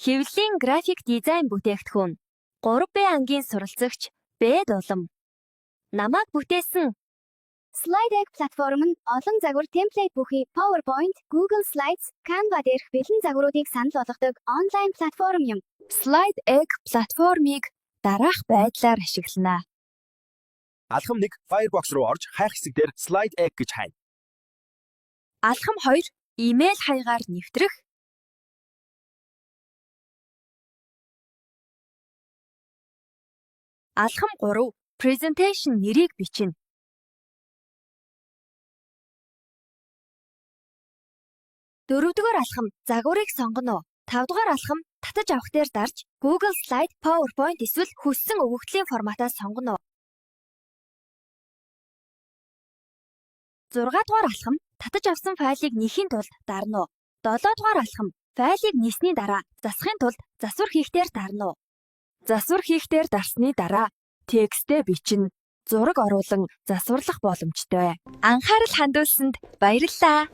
Хэвлэлийн график дизайн бүтээгдэхүүн. 3B ангийн суралцагч Б Дулам. Намайг бүтээсэн Slide Egg платформ нь олон загвар template бүхий PowerPoint, Google Slides, Canva дээрх бэлэн загваруудыг санал болгодог онлайн платформ юм. Slide Egg платформыг дараах байдлаар ашиглана. Алхам 1: Firefox руу орж хайх хэсэг дээр Slide Egg гэж хайна. Алхам 2: Имэйл хаягаар нэвтрэх. Алхам 3: Presentation нэрийг бичнэ. Дөрөвдүгээр алхам: Загварыг сонгоно. Тавдугаар алхам: татаж авах дээр дарж Google Slide, PowerPoint эсвэл хүссэн өгөгдлийн форматаа сонгоно. Зургаадугаар алхам: татаж авсан файлыг нээхийн тулд дарна уу. Долоодугаар алхам: файлыг нээсний дараа засахын тулд засвар хийх дээр дарна уу. Засвар хийх дээр дарсны дараа текстээ бичнэ, зураг оруулан засварлах боломжтой. Анхаарал хандуулсанд баярлалаа.